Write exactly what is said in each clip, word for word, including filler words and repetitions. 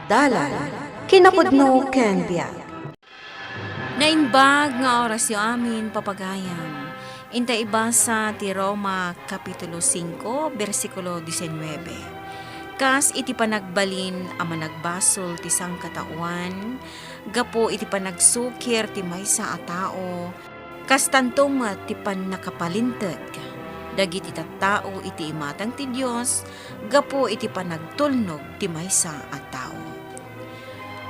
Dalan, kinapudno ken biag. Naimbag nga orasyo amin, papagayam. Inta ibasa ti Roma Kapitulo singko, bersikulo disinnuebe. Kas iti panagbalin a managbasol ti sangkataoan, gapu iti panagsukir ti maysa a tao, kastanto met ti pannakapalinteg dagiti tattao iti imatang ti Dios gapu iti panagtulnog ti maysa a tao.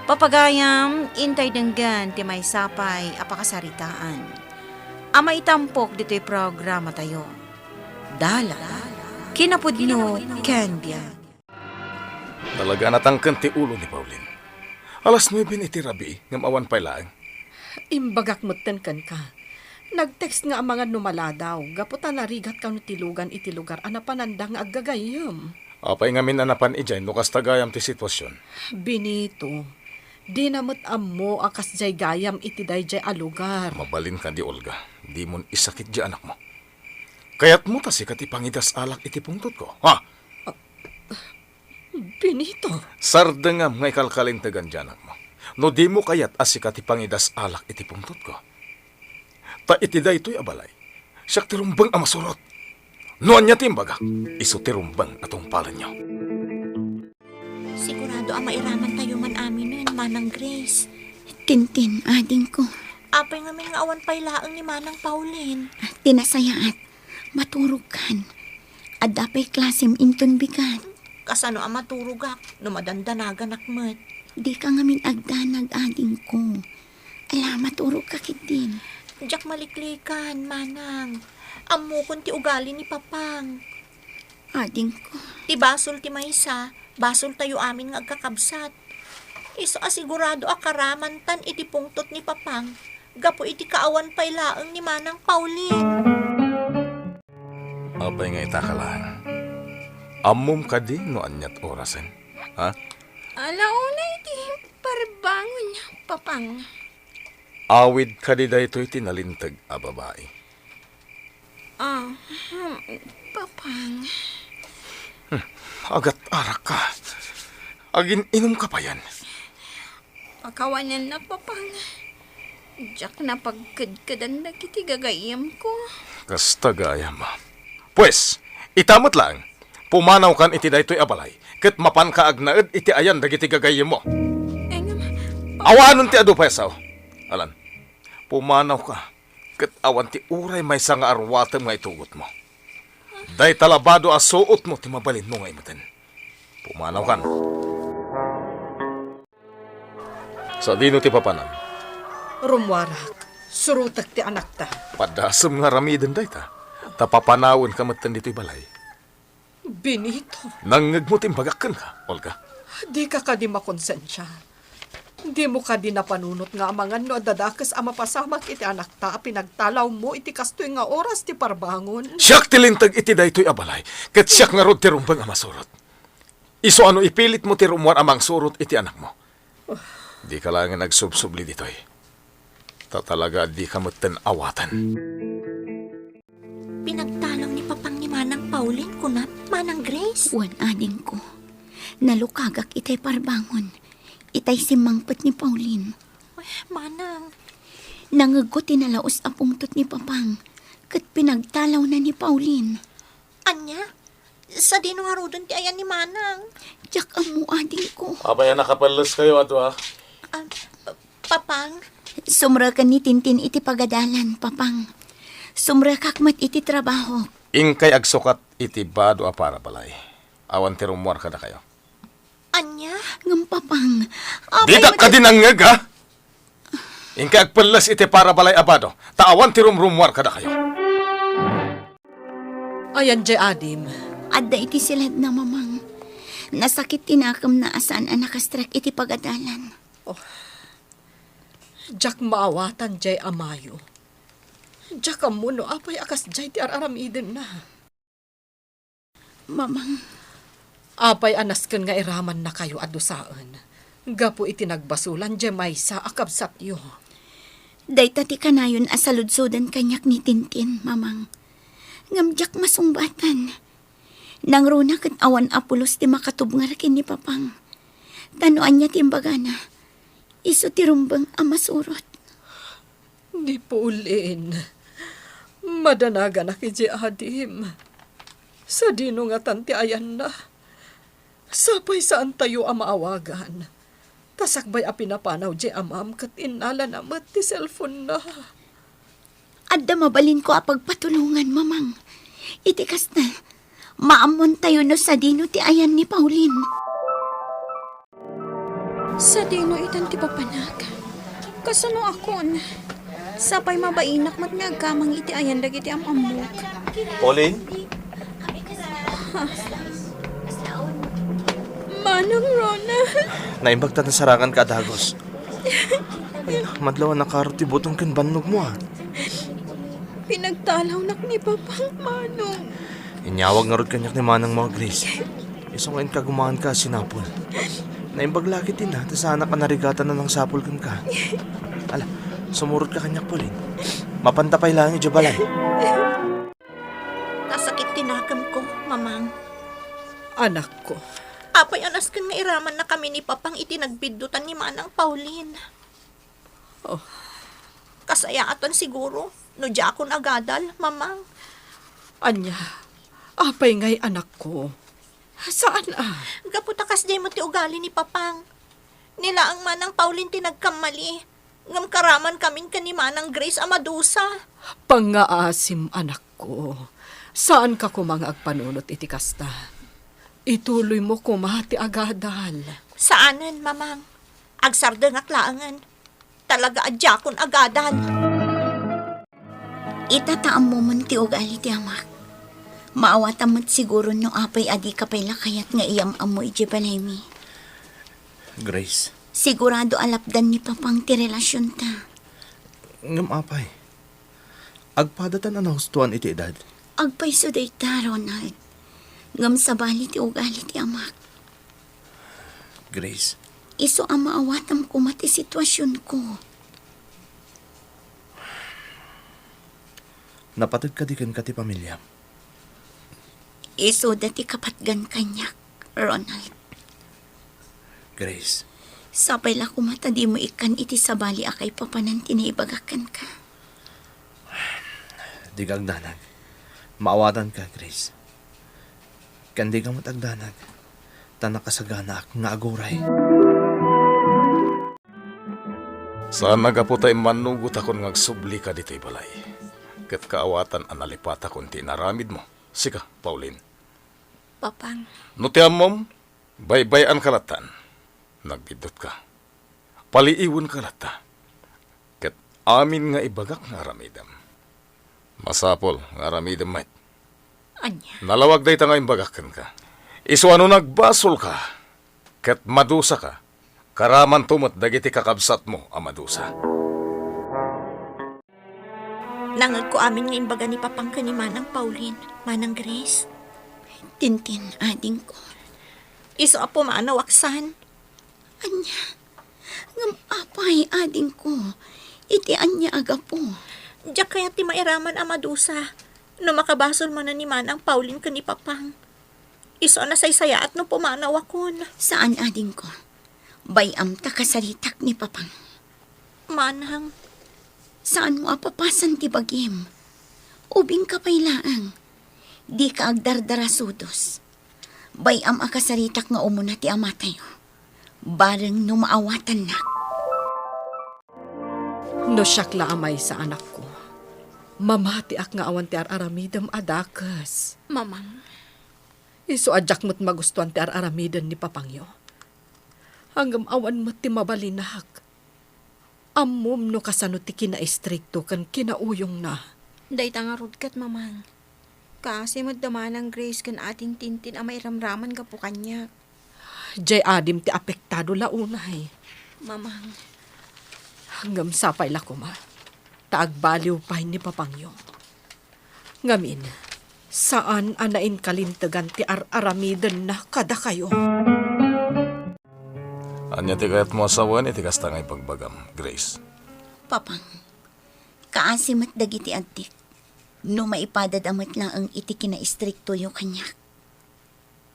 Papagayam, intay denggen ti maysa pay a pakasaritaan a maitampok ditoy programatayo. Dalan, kinapudno, ken biag. Talaga a natangken ti ulo ni Pauline. Alas nuebe iti rabii, ngem awan pay laeng. Imbagak metten kenka. Nag-text nga amangan no maladaw, gapu ta narigat kano ti lugan iti lugar a napananda nga aggagayyem. Apay ngamin a napan idiay no kasta gayam ti sitwasion? Benito, dina met ammo a kasdiay gayam iti daydiay a lugar. Mabalin kadi, Olga, dimon isakit diay anakmo. Kayatmo ta sika ti pangidas-alak iti pungtotko, ha? Benito. Sardengam nga ikalkalintegan diay anakmo. No dimo kayat a sika ti pangidas-alak iti pungtotko, ta iti daytoy a balay, siak ti rumbeng a masurot. No ania ti imbagak, isu ti rumbeng a tungpalenyo. Sigurado a mairamantayo man aminen, Manang Grace. Tintin, adingko. Apay ngamin nga awan pay laeng ni Manang Pauline? Ti nasayaat, maturogkan. Adda pay klasem inton bigat. Kasano a maturogak no madandanaganak met? Dika ngamin agdanag, adingko. Ala, maturogka ketdin. Diak maliklikan, Manang. Ammokon ti ugali ni Papang. Adingko. Ti basol ti maysa, basoltayo amin nga agkakabsat. Isu a sigurado a karamantan iti pungtot ni Papang gapu iti kaawan pay laeng ni Manang Pauline. Apay nga itaka laeng? Ammom kadi no aniat orasen? Ha? Ala, una iti parbangon, Papang. Awid kadi daytoy ti nalinteg a babai? Ah, hmm, Papang. Hmm, agat-arak ka. Agin-inum ka payen? Pakawanennak, Papang. Diak napagkedkedan dagiti gagayyemko. Kasta gayam. Pues, ita met laeng, pumanawkan iti daytoy a balay, ket mapanka agnaed iti ayan dagiti gagayyemmo. Engem, Papang. Awanen ti adu pay a sao. Alan, pumanawka. Ket awan ti uray maysa nga arwatem nga itugotmo. Dayta labado a suotmo ti mabalinmo nga imeten. Pumanawkan. Sadino ti papanam? Rummuarak. Surotek ti anakta. Padasem nga aramiden dayta. Ta papanawenka metten ditoy balay. Benito. Nangngegmo ti imbagak kenka, Olga? Dika kadi makonsensia? Dimo kadi napanunot nga amangan no adda dakes a mapasamak iti anakta a pinagtalawmo iti kastoy nga oras ti parbangon? Siak ti linteg iti daytoy a balay, ket siak ngarud ti rumbeng a masurot. Isu a no ipilitmo ti rummuar a mangsurot iti anakmo, dika laengen agsubsubli ditoy. Ta talaga a dika metten awaten. Pinagtalaw ni Papang ni Manang Pauline, kunam, Manang Grace? Wen, adingko. Nalukagak itay parbangon. Itay simmangpet ni Pauline. Ay, Manang. Nangegko ti nalaus a pungtot ni Papang, ket pinagtalawna ni Pauline. Ania? Sadino ngaruden ti ayan ni Manang? Diak ammo, adingko. Apay a nakapelles kayo a dua? Ah, Papang? Sumreken ni Tintin iti pagadalan, Papang. Sumrekak met iti trabahok. Inkay agsukat iti bado a parabalay. Awan ti rummuar kadakayo. Ania? Ngem, Papang, apay... Ditak met kadi nangngeg, ha? Inkay agpelles iti parabalay a bado, ta awan ti rumrummuar kadakayo. Ayan diay adim. Adda iti siledna, Mamang. Nasakit ti nakemna a saan a nakastrek iti pagadalan. Oh. Diak maawatan diay amayo. Diak ammo no apay a kasdiay ti ar-aramidenna. Mamang. Apay a nasken nga iramannakayo a dusaen gapu iti nagbasolan diay maysa a kabsatyo? Dayta ti kanayon a saludsoden kaniak ni Tintin, Mamang. Ngem diak masungbatan. Nangruna ket awan a pulos ti makatubngar ken ni Papang. Ta no ania ti imbagana, isu ti rumbeng a masurot. Ni Pauline, madanaganak idiay adim. Sadino ngatan ti ayanna? Sapay saantayo a maawagan. Ta sakbay a pinapanaw diay amam ket innalana met ti cellphone-na. Adda mabalinko a pagpatulongan, Mamang. Iti kasta, maammontayo no sadino ti ayan ni Pauline. Sadino itan ti papanak? Kasano akon? Sapay mabainak met nga agkamang iti ayan dagiti am-ammok. Pauline? Manang Ronald. Naimbag ta nasaranganka a dagus. Ay, madlaw a nakaro ti butong ken bannogmo, a. Pinagtalawnak ni Papang, Manong. Inyawag ngarud kaniak ni manangmo, Grace. Isu nga inkagumaanka a sinapol. Naimbag la ketdin, a, ta saanak a narigatan a nangsapol kenka. Ala, sumurotka kaniak, Pauline. Mapanta pay laeng idiay balay. Nasakit ti nakemko, Mamang. Anakko. Apay a nasken nga iramannakami ni Papang iti nagbiddutan ni Manang Pauline? Oh. Kasayaatan siguro no diakon agadal, Mamang. Ania? Apay ngay, anakko? Saan a? Gapu ta kasdiay met ti ugali ni Papang. Ni laeng Manang Pauline ti nagkammali. Ngem karamankamin ken ni Manang Grace a madusa. Pangngaasim, anakko. Saanka koma nga agpanunot iti kasta. Ituloymo koma ti agadal. Saanen, Mamang. Agsardengak laengen. Talaga a diakon agadal. Ita ta ammomon ti ugali ti amak. Maawatam met siguro no apay a dika pay la kayat nga iyam-ammo idiay balaymi. Grace. Sigurado a lapdan ni Papang ti relasionta. Ngem apay? Agpadatan a nahustoan iti edad. Agpayso dayta, Ronald. Ngem sabali ti ugali ti amak. Grace. Isu a maawatam koma ti situasionko. Napateg kadi kenka ti pamiliam? Isuda ti kapatgan kaniak, Ronald. Grace. Sapay la koma ta dimo ikkan iti sabali a kaipapanan ti naibagak kenka. Dika agdanag. Maawatanka, Grace. Ken dika met agdanag, ta nakasaganaak nga aguray. Saan a gapu ta immannugotakon nga agsublika ditoy balay, ket kaawatan a nalipatakon ti inaramidmo, sika, Pauline. Papang. No ti ammom, baybay-anka lattan. Nagbiddutka. Paliiwenka latta. Ket amin nga ibagak nga aramidem, masapul nga aramidem met. Ania? Nalawag dayta nga imbagak kenka. Isu a no nagbasolka ket madusaka, karamanto met dagiti kakabsatmo a madusa. Nangngegko amin nga imbaga ni Papang ken ni Manang Pauline, Manang Grace. Tintin, adingko. Isu a pumanawak, saan? Ania? Ngem apay, adingko? Iti ania a gapu? Diak kayat ti mairaman a madusa no makabasol manen ni Manang Pauline ken ni Papang. Isu a nasaysayaat no pumanawakon. Saan, adingko. Bay-am ta kasaritak ni Papang. Manang. Saanmo a papasan ti bagim? Ubingka pay laeng. Dika agdardarasudos. Bay-am a kasaritak nga umuna ti amatayo. Bareng no maawatannak. No siak la a maysa, anakko, mamatiak nga awan ti ar-aramidem a dakes. Mamang. Isu a diak met magustuan ti ar-aramiden ni Papangyo. Ngem awan met ti mabalinak. Ammom no kasano ti kinaistrikto ken kinauyongna. Dayta ngarud ket, Mamang. Kaasi met da Manang Grace ken Ading Tintin a mairamraman gapu kaniak. Diay adim ti apektado la unay. Mamang. Ngem sapay la koma ta agbaliw pay ni Papangyo. Ngamin, saan a nainkalintegan ti ar-aramidenna kadakayo. Ania ti kayatmo a sawen iti kasta nga ibagbagam, Grace? Papang, kaasi met dagiti addik no maipadada met laeng iti kinaistriktoyo kaniak.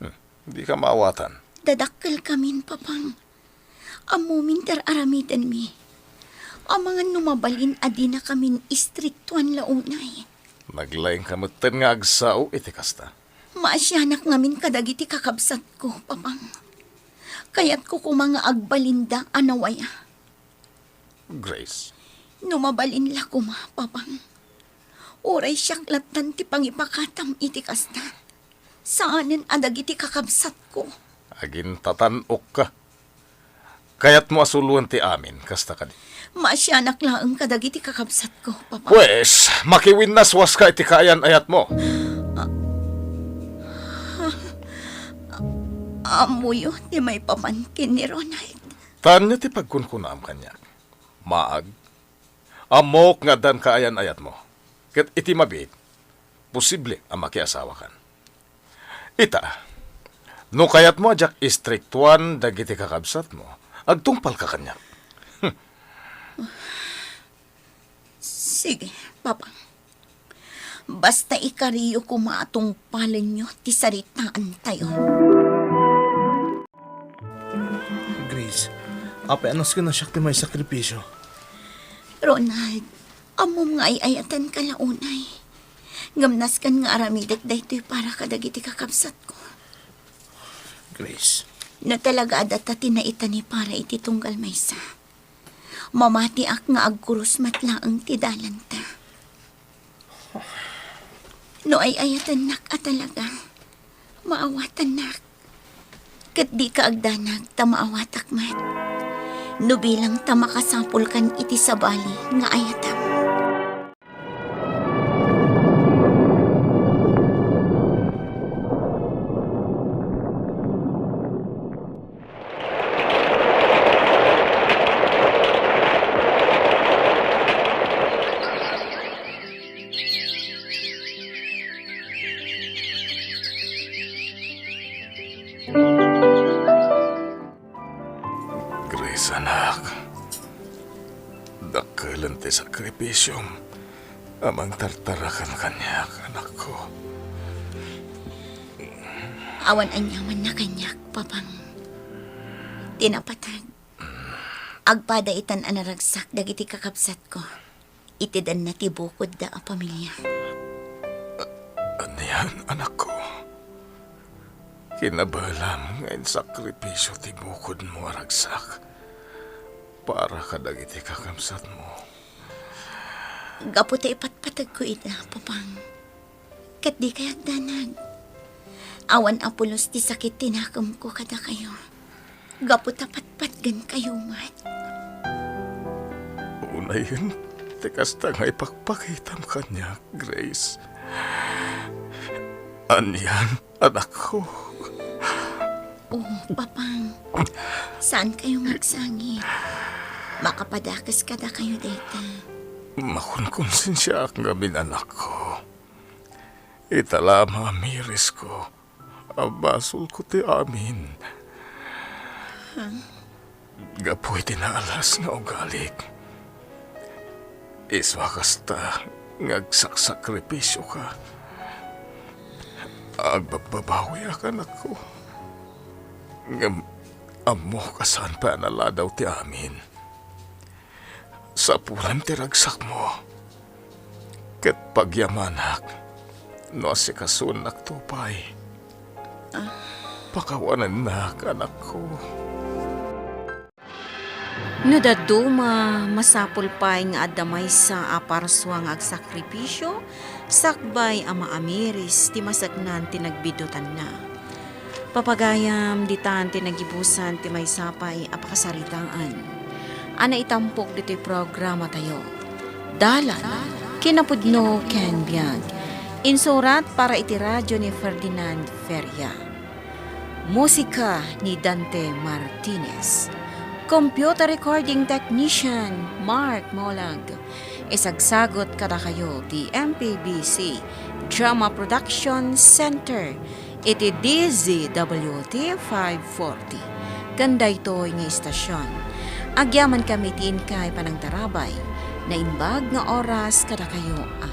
Hmm, dika maawatan. Dadakkelkamin, Papang. Ammomin ti ar-aramidenmi. Amangan no mabalin a dinakamin istriktuan la unay. Naglaingka metten nga agsao iti kasta. Maasianak ngamin kadagiti kakabsatko, Papang. Kayatko koma nga agbalinda a nawaya. Grace. No mabalin la koma, Papang. Uray siak lattan ti pangipakatam iti kasta. Saanen a dagiti kakabsatko. Agintatan-okka. Kayatmo a suloen ti amin, kasta kadi? Maasianak laeng kadagiti kakabsatko, Papa. Pues, makiwinnaswaska iti kaayan-ayatmo. Ammoyo ti maipapan ken ni Ronald. Tanna ti pagkunkunam kaniak. Maag. Ammok nga addan kaayan-ayatmo. Ket iti mabiit, posible a makiasawakan. Ita, no kayatmo a diak istriktuan dagiti kakabsatmo, agtungpalka kaniak. Sige, Papa. Basta ikariyo koma a tungpalenyo ti saritaantayo. Grace, apay a nasken a siak ti maisakripisio? Ronald, ammom nga ay-ayatenka la unay. Ngem nasken nga aramidek daytoy para kadagiti kakabsatko. Grace. No talaga adda ti naitani para iti tunggal maysa, mamatiak nga agkurus met laeng ti dalanta. No ay-ayatennak a talaga, maawatannak. Ket dika agdanag ta maawatak met. No bilang ta makasapulkan iti sabali nga ayatam. Grace, anak. Dakkelen ti sakripisiom a mangtartaraken kaniak, anakko. Awan aniamanna kaniak, Papang. Ti napateg, agpada itan a naragsak dagiti kakabsatko iti danna ti bukodda a pamilia. Anian, anakko? Kinabaelam nga insakripisio ti bukodmo a ragsak para kadagiti kakabsatmo. Gapu ta ipatpategko ida, Papang. Ket dikay agdanag. Awan a pulos ti sakit ti nakemko kadakayo. Gapu ta patpatgenkayo met. Unayen ti kasta nga ipakpakitam kaniak, Grace. Anian, anakko? Oh, Papang. Saankayo nga agsangit. Makapadakes kadakayo dayta. Makunkonsensiaak ngamin, anakko. Ita la a maamirisko a basolko ti amin. Gapu iti naalas nga ugalik, isu a kasta nga agsaksakripisiok. Agbabbabawiak, anakko. Ngem ammok a saan pay a naladaw ti amin. Sapulem ti ragsakmo, ket pagyamanak no asikasoennakto pay. Ah. Pakawanennak, anakko. No dadduma, masapul pay nga adda maysa a parsua nga agsakripisio sakbay a maamiris ti maseknan ti nagbidutanna. Papagayam, ditan ti nagibusan ti maysa pay a pakasaritaan a naitampok ditoy programatayo. Dalan, kinapudno ken biag. Insurat para iti radyo ni Ferdinand Feria. Musika ni Dante Martinez. Computer recording technician, Mark Molag. Isagsagut kadakayo ti M P B C Drama Production Center iti D Z W T five forty. Ken daytoy nga istasion, agyamankami ti inkay panangtarabay. Naimbag nga oras kadakayo a